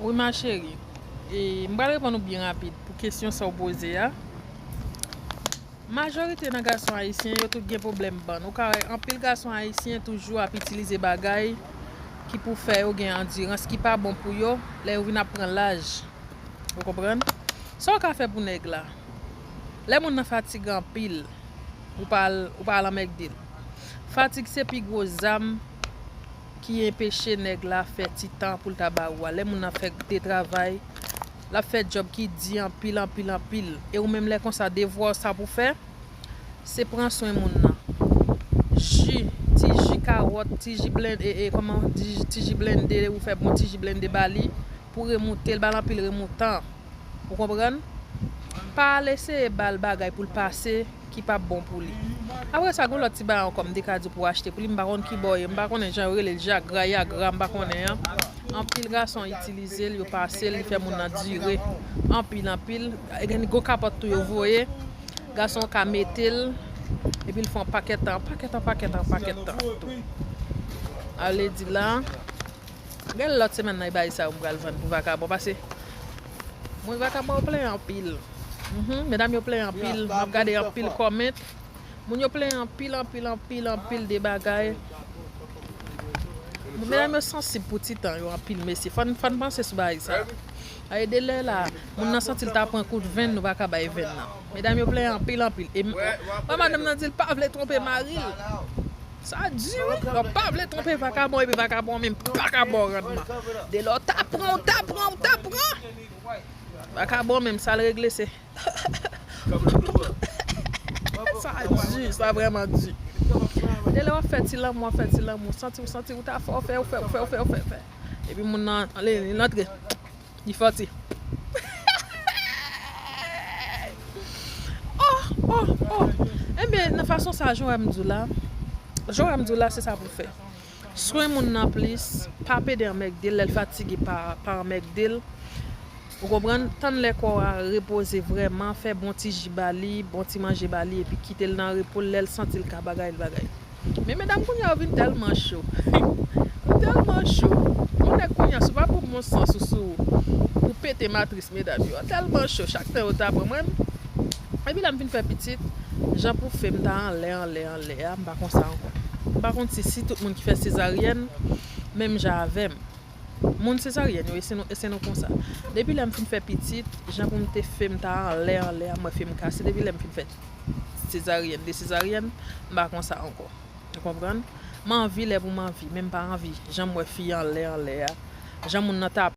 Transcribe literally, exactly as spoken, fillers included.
Wi, ma chérie. E, m pral reponn ou byen rapid pou kesyon sa w poze a. Majorite nan gason ayisyen, yo tout gen pwoblèm bann. Ou ka wè, anpil gason ayisyen toujou ap itilize bagay ki pou fè yo gen andirans ki pa bon pou yo lè yo vin ap pran laj. Ou konprann? Sa w ka fè pou nèg la? Lè moun nan fatige anpil, ou pa al, ou pa al anmègde l. Fatig se pi gwo zam ki enpeche nèg la fè ti tan pou l ta ba ou a. Lè moun nan fè de travay, l ap fè djòb ki di anpil, anpil, anpil. E ou menm lè konsa, devwa w sa pou fè, se pran swen moun nan. Ji, ti ji kawòt, ti ji blende, e, e, kòman, ti ji, ti ji blende, ou fè bon ti ji blende ba li, pou remoute l, ba l anpil remoutan. Ou konprann? Pa al eseye ba l bagay pou l pase ki p ap bon pou li. Apre sa, gen lòt ti bagay ankò m te ka di w pou w achte pou li, m pa konn ki bò ye, m pa konnen jan yo rele l, jagra, yagra, m pa konnen an. Anpil gason itilize l, yo pase l, li fè moun nan dire anpil, anpil. Gen gwo kapòt tou yo voye, gason ka mete l, epi l fè yon pakèt tan, pakèt tan, pakèt tan, pakèt tan tou. Ale di la. Gen lòt semèn nan, e bagay sa yo m pral vann pou vakabon, pase mwen vakabon yo plenyen anpil. Mhm, medam yo plenyen anpil, m ap gade anpil kòmèt. Moun yo plenyen anpil, anpil, anpil, anpil de bagay. Medam yo sansib pou ti tan yo anpil, mesye. Fò n, fò n panse sou bagay sa. Ay, de lè la, moun nan santi l ta pran kout venn, nou pa ka bay venn nan. Medam yo plenyen anpil, anpil. E m-, wè, madanm nan di l pa vle twonpe mari l. Sa di wi, lè w pa vle twonpe vakabon, epi vakabon menm pa ka ba w randman. De lè w ta pran, w ta pran, w ta pran. Vakabon menm, sa l regle se. Sa di, sa vrèman di. De lè w ap fè ti lanmou, w ap fè ti lanmou, santi w, santi w ta fè, w fè, w fè, w fè, w fè, w fè, w fè. Epi moun nan, ale, l antre. Li fòti. Oh, oh, oh. Enben, nan fason sa, jan w wè m di w la, jan w wè m di w la, se sa pou fè. Swen moun nan plis, pa pede anmègde l, lè l fatige, pa, pa anmègde l. Ou konprann? Tann lè kò a repoze vrèman, fè bon ti ji ba li, bon ti manje ba li, epi kite l nan repo l, lè l santi l ka bagay, l bagay. Men medam kounye a yo vin tèlman cho. Yo tèlman cho. Yon nèg kounye a, si w pa pran bon sans ou sou ou, ou pete matris medam yo. Yo tèlman cho, chak tan yo ta pran mwen. Epi lè m fin fè pitit, jan pou fè m ta anlè, anlè, anlè a, m pa konsa ankò. M pa konn si, si tout moun ki fè sezaryèn, menm jan avè m. Moun sezaryèn yo, e se nou, e se nou konsa. Depi lè m fin fè pitit, jan pou m te fè m ta anlè, anlè a, mwen fè m kase. Depi lè m fin fè sezaryèn, de sezaryèn, m pa konsa ankò. Ou konprann? M anvi lè pou m anvi, men m pa anvi. Jan m wè fi anlè, anlè a. Jan moun nan ta